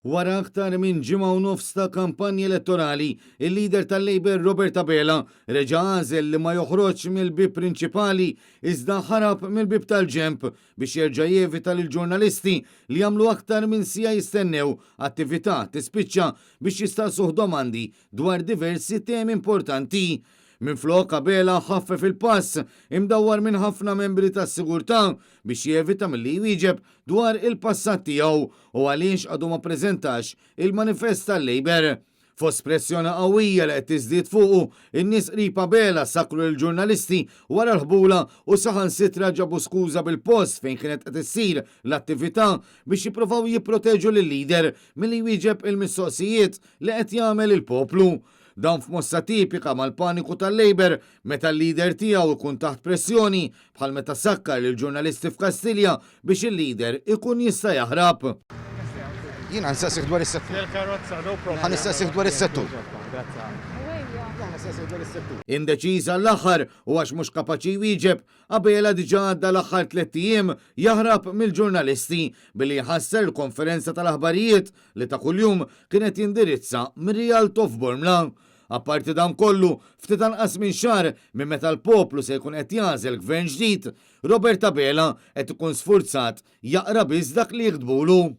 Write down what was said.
Wara aktar minn ġimgħa u nofs ta' kampanja elettorali, il-leader tal-Labour Robert Abela reġa' għażel li ma joħroġx mill-bieb prinċipali iżda ħarab mill-bieb tal-ġenb biex jerġa' jevita lill-ġurnalisti li għamlu aktar minn siegħa jistennew attività tispiċċa biex jistaqsuh domandi dwar diversi temi importanti. Minflok, Abela ħaffef il-pass, imdawwar minn ħafna membri tas-sigurtà biex jevita milli jwieġeb dwar il-passat tiegħu u għaliex għadu ma ppreżentax il-manifest tal-Labour. Fost pressjoni qawwija li qed tiżdied fuqu, in-nies qrib Abela sakkru lill-ġurnalisti wara l-ħbula u saħansitra ġabu skuża bil-post fejn kienet qed issir l-attività biex jipprovaw jipproteġu lil-leader milli jwieġeb il-mistoqsijiet li qed jagħmel il-poplu. Dan f'mossa tipika mal-paniku tal-Labour meta l-leader tiegħu jkun taħt pressjoni, bħal meta sakkar lill-ġurnalisti f'Kastilja biex il-leader ikun jista' jaħrab. Jiena nsaqsih dwar is-settur. Ħa nistaqsih dwar is-settur. Indeċiż għall-aħħar u għax mhux kapaċi jwieġeb, Abela diġà għadda l-aħħar tlett ijiem jaħrab mill-ġurnalisti billi jħassar il-konferenza tal-aħbarijiet li ta' kuljum kien qed jindirizza mir-Rialto f'Bormla. Apparti dan kollu, ftit anqas minn xahar minn meta l-poplu se jkun qed jagħżel gvern ġdid, Robert Abela qed ikun sfurzat jaqra biss dak li jiktbulu.